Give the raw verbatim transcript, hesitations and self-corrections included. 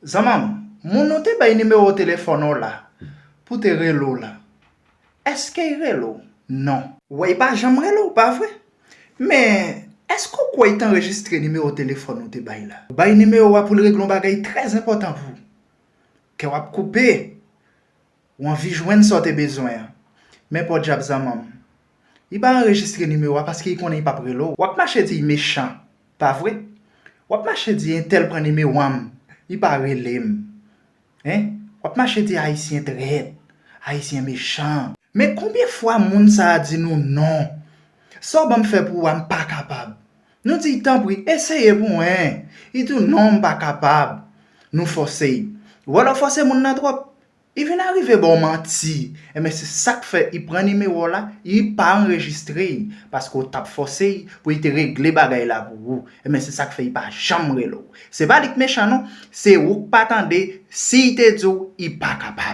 Zanmanm, moun ou te bay nimewo telefòn ou la pou te rele w la, èske y rele w? Non. Ou wè, y pa janm rele w, pa vre? Men, èske w kwè y t anrejistre nimewo telefòn ou te bay la? Ou bay nimewo a pou l regle yon bagay trè enpòtan pou ou. Kè w ap koupe. Ou anvi jwenn sa w te bezwen an. Men podyab zanmanm. Li pa anrejistre nimewo a paske li konnen li p ap rele w. W ap mache di l mechan, pa vre? W ap mache di entèl pran nimewo a m, li pa rele m. Hein? W ap mache di ayisyen trèt, ayisyen mechan. Men konbyen fwa moun sa a di nou non? Sa w ban m fè pou ou a, m pa kapab. Nou di l tanpri, eseye pou mwen. Li di w non, m pa kapab. Nou fòse l. Ou wè lè w fòse moun nan twòp, li vin arive ba w manti. Enben se sa k fè li pran nimewo w la, li pa anrejistre l, paske w t ap fòse l pou li te regle bagay la pou ou. Enben se sa k fè li pa janm rele w. Se pa li k mechan non, se ou k pa tande, si l te di w, li pa kapab.